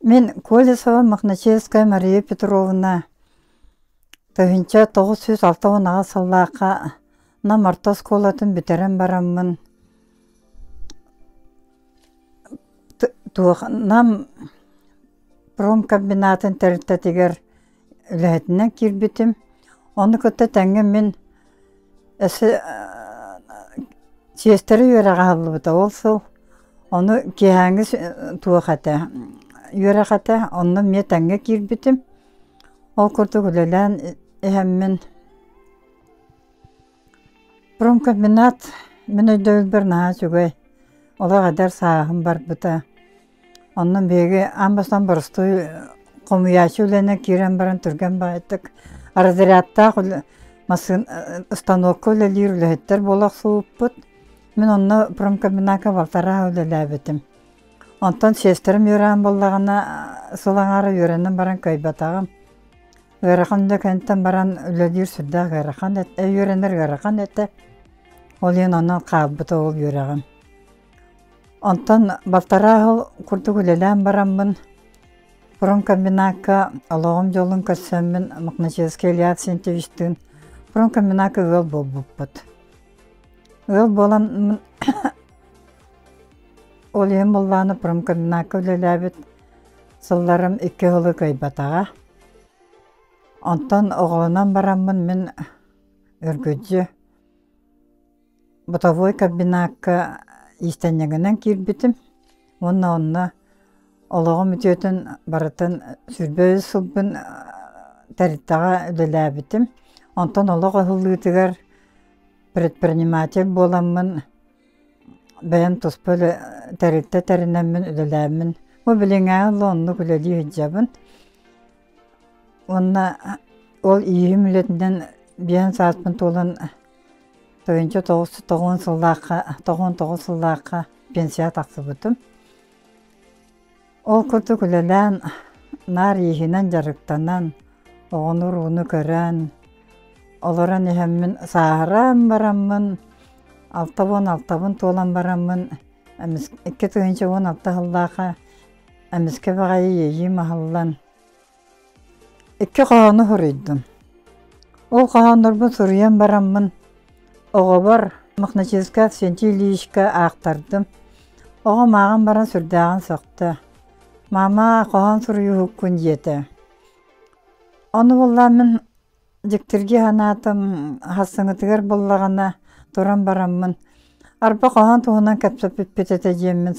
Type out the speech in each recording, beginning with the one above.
Мин Колесова Мохначевская Мария Петровна 1968 сыллаахха Нам орто оскуолатын бүтэрэн бараммын туох Нам промкомбинатын тэрилтэтигэр үлэһитинэн киирбитим. Ону кытта тэҥҥэ мин өссө сиэстэрэ үөрэҕэ аһыллыбыта ол сыл. Ону киэһээҥҥи туох этэ, үөрэх этэ, онно эмиэ тэҥҥэ киирбитим. Ол курдук үлэлээн иһэммин промкомбинат мин өйдөбүлбэр наһаа үчүгэй, олох эдэр сааһым барбыта. Онно биһиги аан бастаан боростуой хомуйааччы үлэнэн киирэн баран түргэн баҕайытык разрядтаах массыына станокка үлэлиир үлэһиттэр буола охсубуппут. Мин онно промкомбинакка балтараа үлэлээбитим. Онтон сиэстэрим үөрэҕим буоллаҕына сыл аҥаара үөрэнэн баран кыайбатаҕым. Ыарахан да кэнниттэн баран үлэлиир сүрдээх ыарахан этэ, үөрэнэр ыарахан этэ. Ол иһин онон хаалбыта ол үөрэҕим. Онтон балтараа сыл курдук үлэлээн бараммын, промкомбинакка олоҕум дьолун көрсөммүн Мохначевскай Илья Авксентьевичтыын промкомбинакка ыал буолбуппут. Ыал буолан ол иһин буоллаҕына промкомбинакка үлэлээбит сылларым икки сылы кыайбатаҕа. Онтон оҕолонон бараммын мин үргүдьү Бытовой комбинакка иистэнньэҥинэн киирбитим уонна онно олоҕум үтүөтүн барытын 23 сылбын тэрилтэҕэ үлэлээбитим. Онтон олох ыһыллыытыгар предприниматель буоламмын бэйэм туспа тэрилтэ тэринэммин үлэлээммин бу билиҥҥээҕи ыла оннук үлэлии сылдьабын. Уонна ол ииһим үлэтинэн биэһин сааспын туолан 1990 сыллаахха, 99 сыллаахха пенсияҕа тахсыбытым. Ол курдук үлэлээн, наар ииһинэн дьарыктанан, оҕону-урууну көрөн, олорон иһэммин сааһыран бараммын, 66-бын туолан бараммын, 2016 сыллаахха эмискэ баҕайы иэйиим аһыллан, Икки хоһоону суруйдум. Ол хоһооннорбун суруйан бараммын оҕобор Мохначевскай Авксентий Ильичка аахтардым. Оҕом ааҕан баран сүрдээҕин сөхтө. «Мама, хоһоон суруйууһуккун» диэтэ. Ону буоллаан мин дьиктиргии санаатым, хассыҥытыгар буоллаҕына туран бараммын арба хоһоон туһунан кэпсэппиппит этэ диэммин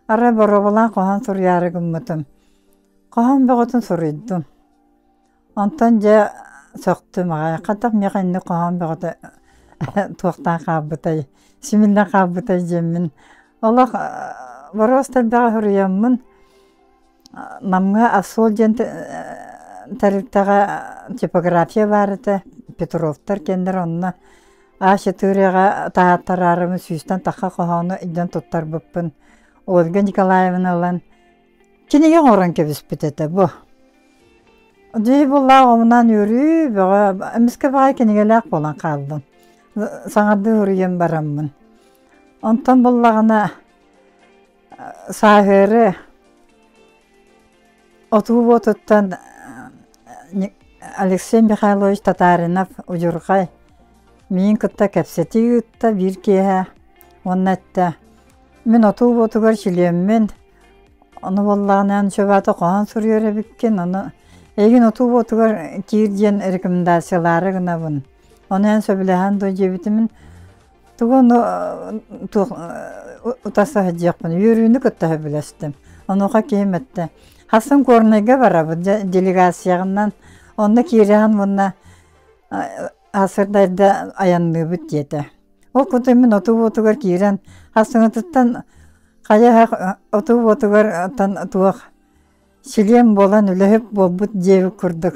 арай боруобалаан хоһоон суруйаары гыммытым. Хоһоон бөҕөтүн суруйдум. Онтон дьэ сөхтүм аҕай, хайдах миэхэ инник хоһоон бөҕөтө туохтаан хаалбытай, симиллэн хаалбытай диэммин олох боруос элбэҕи суруйаммын Намҥа Ассол диэн тэрилтэҕэ типография баар этэ, Петровтар кэннэр онно А4-ҕа таһааттараарыбын сүүстэн тахха хоһоону илдьэн туттарбыппын Ольга Николаевна ылан Кинигэ оҥорон кэбиспит этэ бу. Дьиэ буллаах омунан үөрүү бөҕө эмискэ баҕайы кинигэлээх буолан хааллым. Саҥардыы суруйан бараммын. Онтон буллаҕына сааһыары отуу буотуттан Алексей Михайлович Татаринов удьурҕай миин кытта кэпсэтии ыытта биир киэһэ уонна эттэ мин отуу буотугар чилиэммин Ону буоллаҕына эн чөбөтө хоһоон суруйар эбиккин, ону эйигин отуу буотугар киир диэн рекомендациялаары гынабын. Ону эн сөбүлэһэн дуо диэбитим тугу ону туох утарса сылдьыахпын үөрүүнү кытта сөбүлэстим. Онуоха киһим эттэ хассын Горнайга барабыт делегацияҕынан онно киирэҕин уонна сырдайда айанныыбыт диэтэ. Ол курдук мин отуу буотугар киирэн хассыҥытыттан Хайа отуу уотугар оттон туох силиэн буолан үлэһит буолбут диэбит курдук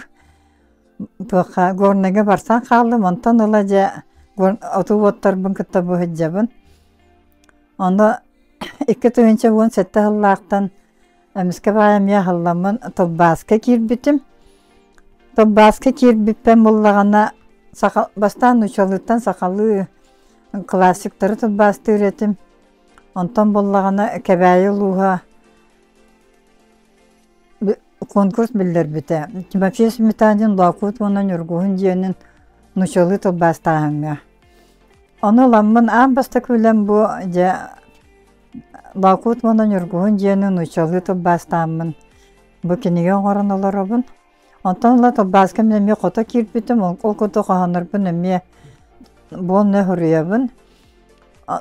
туохха Горнайга барсан хааллым онтон ыла дьэ отуу уоттарбын кытта бу сылдьабын. Ону 2017 сыллаахтан эмискэ баҕайы эмиэ аһылламмын тылбааска киирбитим. Тылбааска киирбиппин буллаҕына саха бастаан нууччалыыттан сахалыы классиктары тылбаастыыр этим. Онтон буллаҕына Кэбээйи улууһа Конкурс биллэрбитэ. Тимофей Сметанин Лоокуут уонна Ньургуһун дьиэнин нууччалыы тылбаастааһыҥҥа. Ону ыламмын аан бастакы үлэм бу дьэ Лоокуут уонна Ньургуһун дьиэни нууччалыы тылбаастааммын бу кинигэ оҥорон олоробун. Онтон ыла тылбааска мин эмиэ хото киирбитим, ол курдук хоһооннорбун эмиэ буонна суруйабын.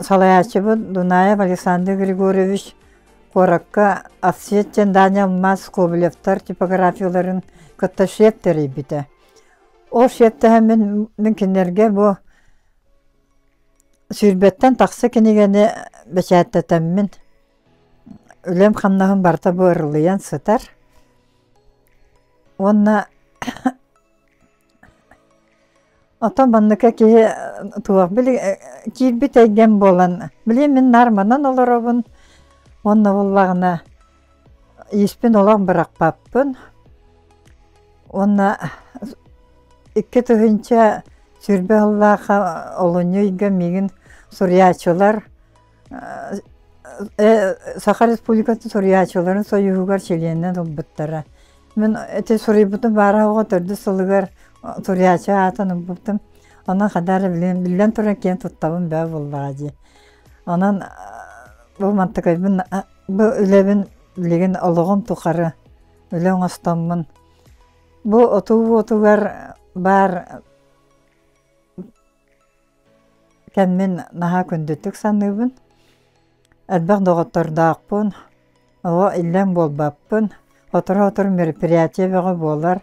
Салайааччыбыт Дунаев Александр Григорьевич куоракка Овсет диэн Даня Алмаз Скобелевтар типографияларын кытта шеф тэрийбитэ. Ол шефтэһэн мин, мин кинилэргэ бу сүүрбэттэн тахса кинигэни бэчээттэтэммин үлэм хамнаһым барыта бу ырылыйан сытар. Уонна Оттон манныка киһи туох били киирбит эйгэм буолан, били мин наар манан олоробун уонна буоллаҕына ииспин олох бырахпаппын уонна 2020 сыллаахха олунньу ыйга миигин суруйааччылар Саха Республикатын суруйааччыларын сойууһугар чилиэнинэн ылбыттара. Мин ити суруйбутум баара оҕо төрдүс сылыгар суруйааччы аатын ылбыппытым. Онон хадаар биллэн туран киэн туттабын бээ буоллаҕа дии. Онон бу мантыкайбын бу үлэбин билигин олоҕум тухары үлэ оҥостоммун бу отуу уотугар баар Кэммин наһаа күндүтүк саныыбын. Элбэх доҕоттордоохпун, оҕо иллэҥ буолбаппын. Сотору-сотору мероприятие бөҕө буолар.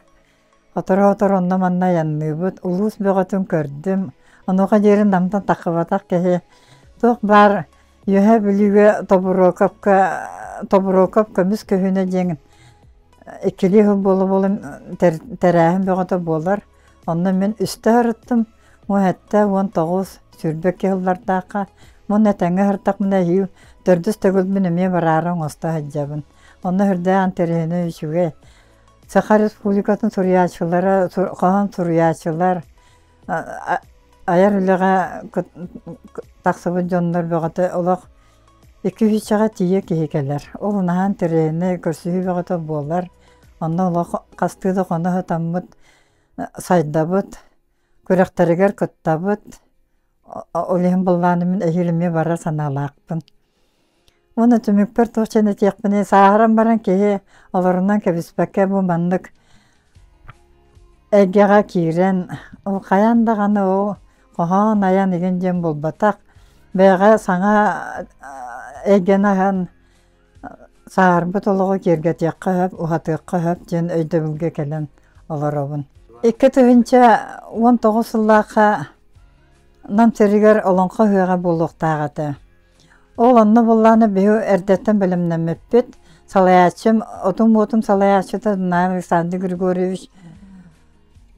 Сотору-сотору онно-манна айанныыбыт. Улуус бөҕөтүн көрдүм. Онуоха диэри намтан таххыбатах киһи туох баар Үөһээ Бүлүүгэ Тобуруокапка Тобуруокап көмүс көһүнэ диэн иккилии сыл буола-буола тэрээһин бөҕөтө буолар. Онно мин үстэ сырыттым. 17, 19, 22 сыллардаахха уонна тэҥҥэ сырыттахпына эһиил төрдүс төгүлбүн эмиэ бараары оҥосто сылдьабын. Онно сүрдээх интэриэһинэй үчүгэй. Саха Республикатын суруйааччылара, хоһоон суруйааччылар айар үлэҕэ тахсыбыт дьоннор бөҕөтө олох икки сүүсчэҕэ тиийэ киһи кэлэр. Ол наһаа интэриэһинэй көрсүһүү бөҕөтө буолар. Онно олох хастыы да хоно сытаммыт сайдабыт, күрэхтэригэр кыттабыт. Ол иһин былааны мин эһиил эмиэ барар санаалаахпын. Уонна түмүкпэр туох диэн этиэхпиний, сааһыран баран киһи олорунан кэбиспэккэ бу маннык эйгэҕэ киирэн, ол хайаан даҕаны ол хоһоон айан игин диэн буолбатах, бэйэҕэ саҥа эйгэни аһан Сааһырбыт олоҕу киэргэтиэххэ сөп, уһатыахха сөп диэн өйдөбүлгэ кэлэн олоробун. 2019 сыллаахха Нам сиригэр Олоҥхо ыһыаҕа буолуохтаах этэ. Ол онно буоллаҕына биһи эрдэттэн бэлэмнэммиппит. Салайааччым, отум-уотум салайааччыта Дунаев Александр Григорьевич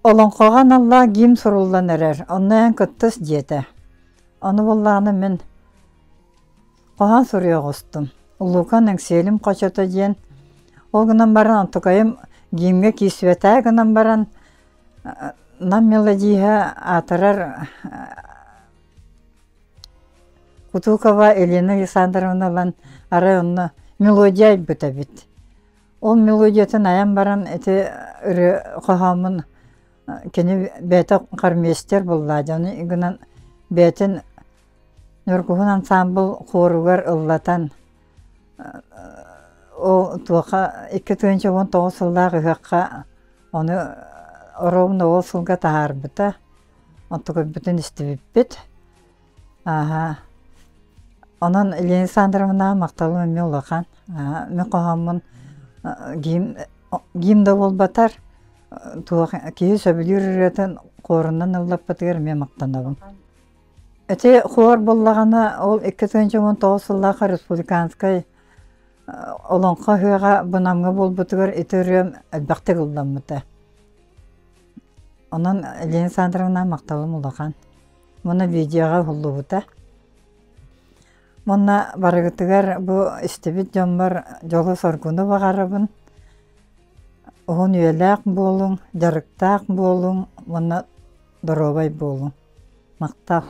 олоҥхоҕо аналлаах гимн суруллан эрэр, онно эн кыттыс диэтэ. Ону буоллаҕына мин Хоһоон суруйа оҕустум. Улуукан Эҥсиэлим хочото диэн. Ол гынан баран онтукайым гимҥэ киирсибэтээ гынан баран Нам мелодииһа аатырар Кутукова Елена Александровна ылан арай онно мелодия айбыт эбит. Ол мелодиятын айан баран ити ырыа хоһооммун кини бэйэтэ хормейстер буолла дьону гынан бэйэтин Ньургуһун ансаамбыл хуоругар ыллатан ол туоха 2019 сыллаах ыһыахха ону оруобуна ол сылга таһаарбыта. Онтукайбытын истибиппит. Ааһа. Онон Елена Александровнаҕа махталым эмиэ улахан. Мин хоһооммун гимн, гимн да буолбатар, туох киһи сөбүлүүр ырыатын хуорунан ыллаппытыгар эмиэ махтанабын. Ити хуор буоллаҕына, ол 2019 сыллаах республиканскай Олоҥхо ыһыаҕа бу Намҥа буолбутугар ити ырыам элбэхтик ылламмыта. Онон Елена Александровна махталым улахан. Уонна видеоҕа уһуллубута. Уонна барыгытыгар бу истибит дьоммор дьолу-соргуну баҕарабын. Уһун үйэлээх буолуҥ, дьарыктаах буолуҥ уонна доруобай буолуҥ. Махтал.